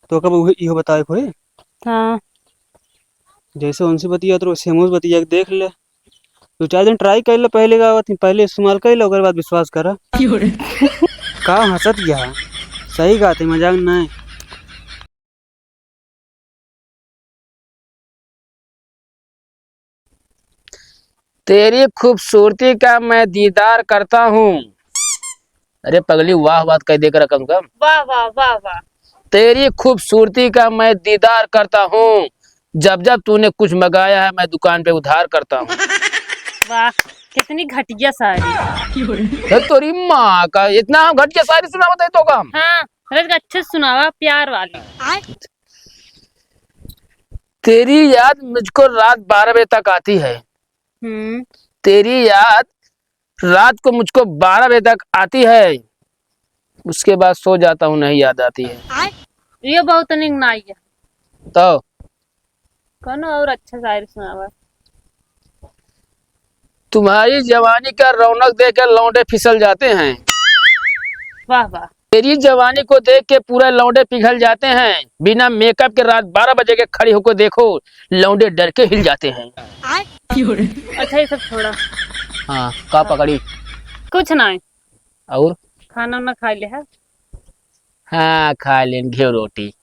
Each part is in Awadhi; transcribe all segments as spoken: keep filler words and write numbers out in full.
तो कब उहे, इहो बताए के होई। हाँ। जैसे उनसे बतियात रहो, वैसे हमहू से बतिया के देख ले। दो चार दिन try कर ले, पहले का बात, पहले इस्तेमाल कर ले, ओकर बाद विश्वास करा। क्यों रे? का हंसत गया? सही बात है, मजाक ना है। तेरी खूबसूरती का मैं दीदार करता हूँ। अरे पगली, वाह वाह कह दे कर कम से कम। वाह, वाह, वाह, वाह। तेरी खूबसूरती का मैं दीदार करता हूँ, जब जब तूने कुछ मंगाया है, मैं दुकान पे उधार करता हूँ। वाह, कितनी घटिया शायरी। अरे तोरी माँ का, इतना हम घटिया शायरी सुनावत है तो का हम? हाँ, अरे अच्छे से सुनावा, प्यार वाली। तेरी याद मुझको रात बारह बजे तक आती है। हम्म। तेरी याद रात को मुझको बारह बजे तक आती है, उसके बाद सो जाता हूँ, नहीं याद आती है। ये बहुत निक नाई है। तो कौनो और अच्छा शायरी सुनावा। तुम्हारी जवानी का रौनक देख के लौंडे फिसल जाते हैं। वाह, वाह। तेरी जवानी को देख के पूरा लौंडे पिघल जाते हैं। बिना मेकअप के रात बारह बजे के खड़ी होकर देखो, लौंडे डर के हिल जाते हैं। अच्छा, ये सब छोड़ा। हाँ, का पकड़ी? कुछ नहीं। और? खाना उना खा ले है? हाँ, खा लेन घेव रोटी।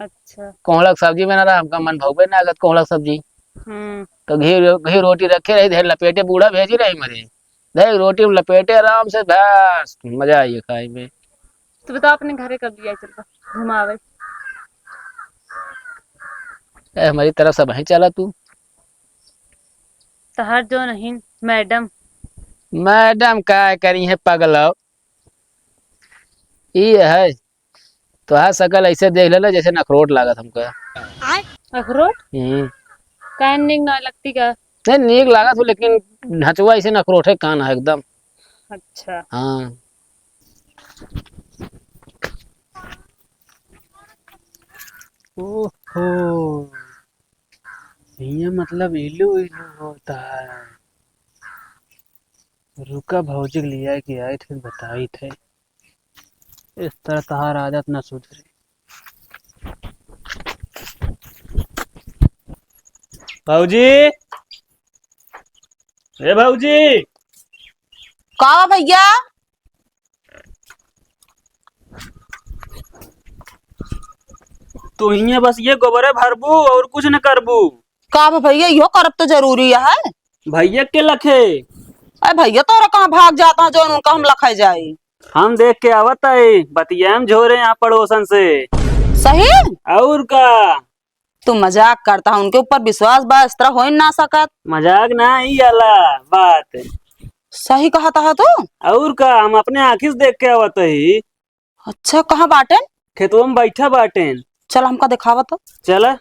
अच्छा। कोहड़ा के सब्जी बना रहा, हमका मन भौबे ना आगत कोहड़ा के सब्जी। हम्म। तो घी रो-, घी रोटी रखे रही, धर लपेटे बूढ़ा भेजी रही मरे। धर रोटी में लपेटे आराम से, बस मजा आई खाए में। तो बताओ अपने घरे कब लिया चलबा घुमावे? ए, हमारी तरफ से वहीं चला तू। तहार जो नहीं मैडम। मैडम का करी है पगलो? ई है, तोहार शकल ऐसे देख लेला जैसे नखरोट लागत हमका। अखरोट? हम्म। काहे नीक ना लगती का? नहीं, नीक लागत हो, लेकिन ढचवा ऐसे नखरोट है, कान है एकदम। अच्छा। हाँ। ओहो, ये मतलब इलू इलू होता है। रुका, भौजी के लिया के आई थे, बताई थे। इस तरह तहार आदत ना सुधरे। भौजी, ए भौजी। का बा भैया? तू हियां बस ये गोबरे भरबू और कुछ न करबू। का बा भैया, इहो करब तो जरूरी है। भैया के लखे? अरे भैया, तोरा कहाँ भाग जाता है, जो उनका हम लखे जाए? हम देख के आवत है, बतिया में झोरे यहाँ पड़ोसन से। सही? और का? तू मजाक करता है, उनके ऊपर विश्वास बा, इस तरह हो ही ना सकत। मजाक ना, ई आला बात। सही कहता है तू। और का, हम अपने आँखी से देख के आवत ही। अच्छा, कहाँ बाटेन? खेतवा में बैठा बाटेन। चल, हमका दिखावा तो। चला।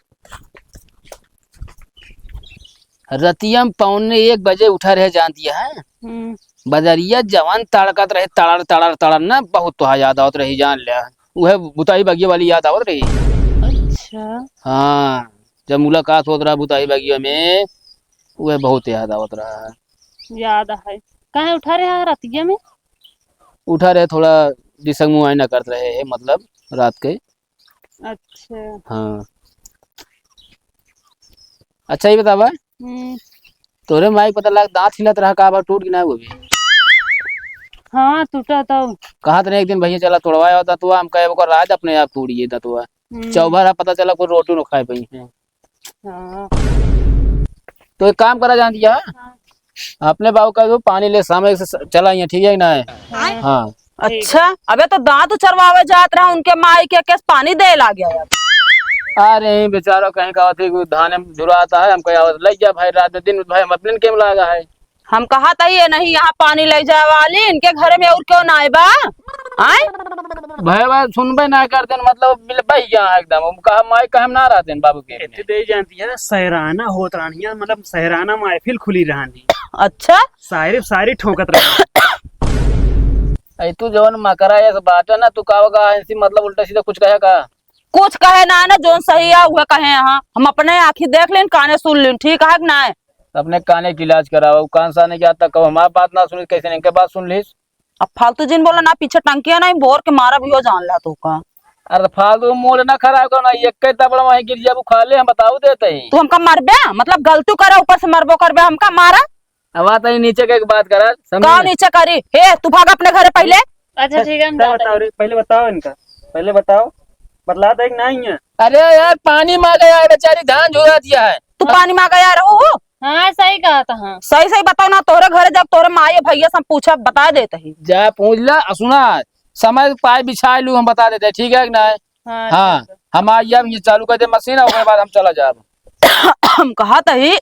रतिया में पौने एक बजे उठा रहे, जानती है? हम्म। बजरिया जवान तड़कत रहे, तड़र, तड़र, तड़र ना, बहुत तोहा याद आवत रही, जान ले। उहे बुताई बगिया वाली याद आवत रही। अच्छा। हाँ, जब मुलाकात होत रहा बुताई बगिया में, उहे बहुत याद आवत रहा। याद है। काहे उठा रहे हैं रतिया में? उठा रहे, थोड़ा दिसंग मुआयना करत रहे, मतलब रात के। अच्छा। हाँ। अच्छा, ये बतावा, हम्म। तोरे माई के पता लाग दांत हिलत रहा, का बा, टूट कि ना वो भी? हाँ, टूटा तो। कहा तने एक दिन भैया चला तोड़वाया होता तो हम कहे ओकर राज अपने आप टूट गई दतुआ। हम्म। चौभर है, पता चला कोई रोटी न खाए पाई है। हाँ। तो एक काम करा जान दिया, हाँ। अपने बाबू का जो पानी ले सामने से स-, चला यहाँ, ठीक है कि ना है? हाँ। हाँ। अच्छा, अबे तो दांत उचरवावे जात रहा उनके माई के, केस पानी दे ला गया यार। अरे बेचारा कहीं का होती कोई धान में झुराता है, हम कहे, "आवत ले जा भाई, रात दिन भाई हम अपने के में लागा है।" हम कहा था ये नहीं यहाँ पानी ले जाए वाली, इनके घर में और क्यों ना आए बा? आए? भाई, भाई, सुनबे ना करते न, मतलब, मिल बह गया एकदम। हम कहा, माई कहे हम ना रहते हैं बाबू के। इतने दे जानती है, सहराना होत रहनी है, मतलब, सहराना महफिल खुली रहनी। अच्छा? शायरी, शायरी ठोकत रहनी। ऐ तू जवन मकरा ऐस बाटे ना, तू का होगा, ऐसी, मतलब, उल्टा सीधा कुछ कहे का? कुछ कहे ना, ना, जौन सही है, वह कहे। हाँ, हम अपने आँखी देख लेन, काने सुन लेन, ठीक है कि ना? अपने काने के इलाज करावा, उ कान साने के आज तक कबो हमार बात ना सुनी, कैसे इनके बात सुन लीस? अब फालतू जिन बोला ना, पीछे टंकिया नहीं, बोर के मारा भी हो जान ला तो का। अरे फालतू मूड ना खराब करो ना, एक के तबड़ा वहीं गिर जाबू, खा ले, हम बताऊ देते हैं। तू हमका मरबे, मतलब गलती करे, ऊपर से मरबो करबे, हमका मारा। अब आ तनी नीचे के एक बात करा, समझी? का नीचे करी? हे, तू भाग अपने घरे पहिले। अच्छा, ठीक है, हम क्या जाते बताओ हैं। रे, पहले बताओ इनका, पहले बताओ, बतला दे कि नहीं है? अरे यार, पानी मांगे यार, बेचारी धान झुरा दिया है। तू हाँ। पानी मांगे यार, ओहो। हाँ, सही कहा था, हाँ। सही सही बताओ ना, तोहरे घरे जब तोहरे माई भैया से हम पूछब, बता देत ही। जा पूछ ला, आ सुना, समय पाए बिछा लू, हम बता देते, ठीक है कि नहीं? हाँ, हाँ, ठीक है। हम आ जाब, ये चालू कर दे मशीन, और ओकरे बाद हम चला जाब। हम कहत ही,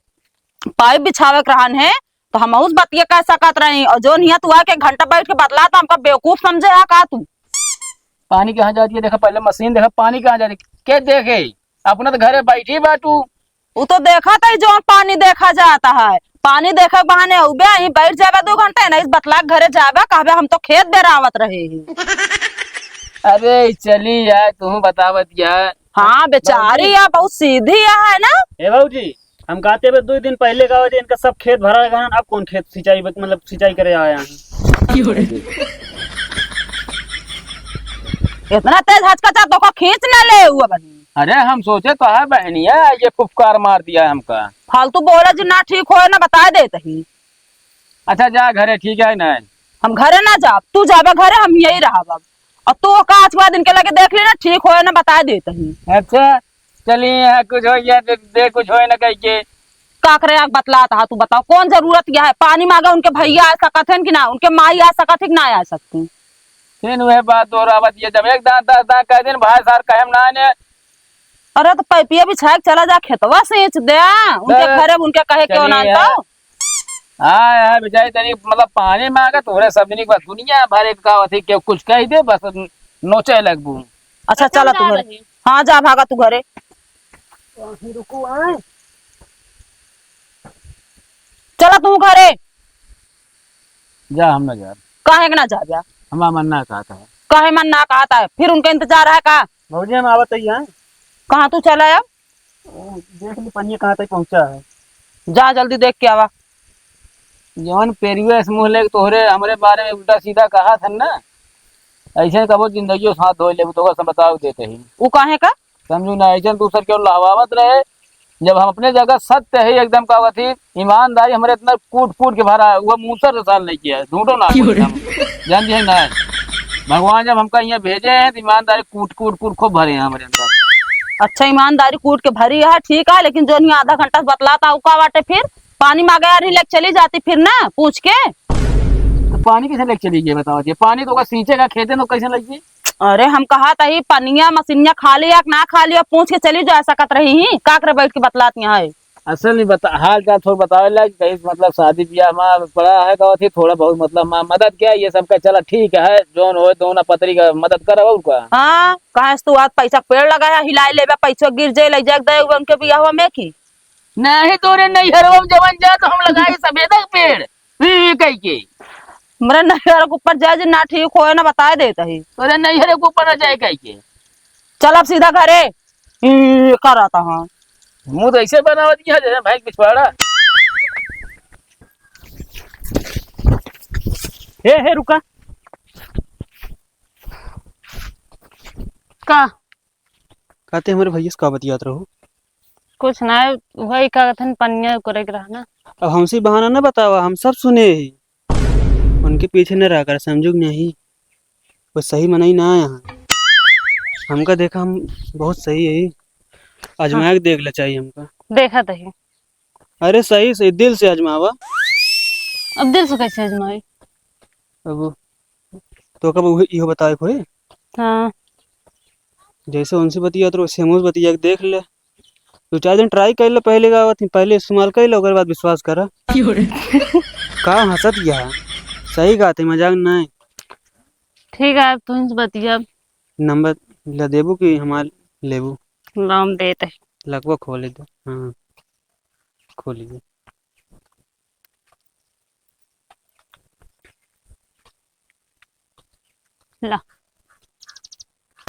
पाइप बिछावे के रहन है, तो हम उस बतिया कह सकत रही, और जोन हियाँ तू आके घंटा बैठ के बतला, तो हमका बेवकूफ समझे हा का तू? पानी कहाँ जाती है? देखा पहले मशीन, देखा पानी कहाँ जाती है? के देखे? अपना तो घरे बैठी बाटू। उ तो देखा था, जोन पानी देखा जाता है, पानी देखे के बहाने अउबे, यहीं बैठ जाबे दो घंटे, नहीं बतला के घरे जाबे, कहबे हम तो खेत बेरावत रहे ही। अरे चली यार, तू बतावत यार। हाँ, बेचारी बाबूजी। यार बहुत सीधी है ना। ए बाबूजी, हम कहते बे दो दिन पहले का वजह इनका सब खेत भरा रहा है, अब कौन खेत सिंचाई, मतलब सिंचाई करे आया है? इतना तेज हचका चा तो खींच ना ले हुआ बनी। अरे हम सोचे तो है बहनिया, ये फुफकार मार दिया है हमका। फालतू बोले जी ना ठीक होए ना बता देत ही। अच्छा जा घरे, ठीक है ना? हम घरे ना जाब, तू जाबे घरे, हम यही रहब अब। और तू का आज के बाद इनके लगे देख लेना, ठीक होए ना बता देत ही। अच्छा चलिए, यहाँ कुछ हो गया, दे, दे कुछ होए ना कह के। का करे आग बतलात हा, तू बताओ कौन जरूरत यह है? पानी मांगे उनके भैया आ सकत हैं कि ना, उनके माई आ सकत है कि ना आ सकती? फिर वह बात दोहरावत ये, जब एक दांत दस दांत कह दिन भाई सार कहे हम ना ने। अरे तो पैपिया बिछा के चला जा खेतवा सींच दे, उनके अरे, घरे उनके कहे क्यों ना चलिए। तो? हाँ यार बेचारी तनी मतलब पानी मांगे तोहरे सब दिन बस दुनिया भर एक का होती कि कुछ कह दे बस नोचे लगबू। अच्छा अच्छा, चला जा तू घरे। रही। हाँ जा भागा तू घरे। रुको आए। चला तू घरे। जा हम ना जा। काहे के ना जा जा? हमारा मन ना कहता है। काहे मन ना कहता है? फिर उनका इंतजार है का? भौजी हम आवत ही हैं। कहाँ तू चला अब? ओ, देख ली पनिया कहाँ तक पहुँचा है। जा जल्दी देख के आवा। जवन पेरुए से मुँह लेके तोहरे हमरे बारे में उल्टा सीधा कहा था ना, ऐसे कबो जिंदगियों साथ धोए लेबू तो ओकर बताओ देते ही। उ काहे का? समझू ना, ऐसे दूसर के लहवावत रहे। जब हम अपने जगह सत्य है एकदम का थी, ईमानदारी हमरे इतना कूट कूट के भरा है, वो मूसर से साल नहीं किया, झूठो ना क्यों बोले रे? हम। जानते हैं ना, भगवान जब हमका यहाँ भेजे हैं तो ईमानदारी कूट कूट कूट खूब भरे हैं हमरे अंदर। अच्छा, ईमानदारी कूट के भरी है, ठीक है, लेकिन जो नहीं आधा घंटा से बतलात हा, उ का बाटे फिर? पानी मांगे यार, लेके चली जाती फिर ना, पूछ के। तो पानी कैसे लेके चली गई बताओ जी? पानी तो ओकर सींचे का खेते में कैसे लगी? अरे हम कहा तही पनिया मसिनिया खाली या ना खाली, अब पूछ के चली जा सकत रही ही, का करे बैठ के बतलात यहाँ है। असल में बता, हाल चाल थोड़ा बतावे ला कि कहीं मतलब शादी ब्याह में पड़ा है का थी, थोड़ा बहुत मतलब मा-, मदद क्या ये सब का चला ठीक है, जौन होए दोनों पत्री का मदद करब और का। हाँ, कहे से तू आज पैसा के पेड़ लगा है, हिलाए लेबे, पैसा गिर जाए, ले जाए दे उनके बियाह में की। नहीं तोरे नैहरवा में जवन जा तो हम लगाई सफेदा के पेड़। ई, ई कह के। हमरे नैहर के ऊपर जाए जे ना ठीक होए ना बताए देत ही। तोरे नैहर के ऊपर ना जाए कह के। चल अब सीधा घरे। ई, ई, ई करत हा। मुँह तो ऐसे बनावत ही है जैसे भैंस पिछवाड़ा। हे, हे, रुका। का? कहते हमरे भैया से का बतियात रहू? कुछ ना, वही का कहते हैं, पनिया करे के रहा ना। अब हमसे बहाना ना बतावा, हम सब सुने ही। उनके पीछे न रहा कर, समझू कि नहीं? वो सही मनई ना आया है। हमका देखा, हम बहुत सही है, आजमाया के देख ले चाहिए हमका। देखा तही। अरे सही से, दिल से आजमावा। अब दिल से कैसे आजमाई? अब तो कब उहे, इहो बतावे के होई? हाँ। जैसे उनसे बतियात रहो, वैसे हमहू से बतिया के देख ले। दो चार दिन try कर ले, पहले का बात, पहले इस्तेमाल कर ले, ओकर बाद विश्वास करा। क्यों रे? का हंसत या? सही बात है, मजाक नहीं। ठीक है, अब तुमसे बतिया। नंबर ला देबू कि हमार लेबू? नाम देते। लकवा खोले दो। हाँ, खोलिए। ला।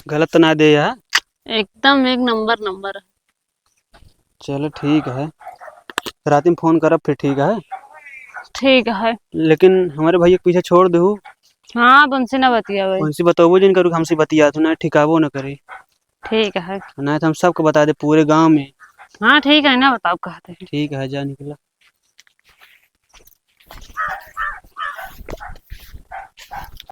गलत तो ना दे यार। एकदम एक नंबर नंबर है। चलो ठीक है, रात में फोन करब फिर, ठीक है? ठीक है। लेकिन हमारे भैया के पीछे छोड़ देहू, हाँ, अब उनसे ना बतियावे। उनसे बतौबो जिन करू कि हमसे बतियात हो, ना ठिकाबो ना करे। ठीक है। नहीं तो हम सबको बता दे पूरे गांव में। हाँ, ठीक है ना, बताओ कहते हैं। ठीक है, जा निकला।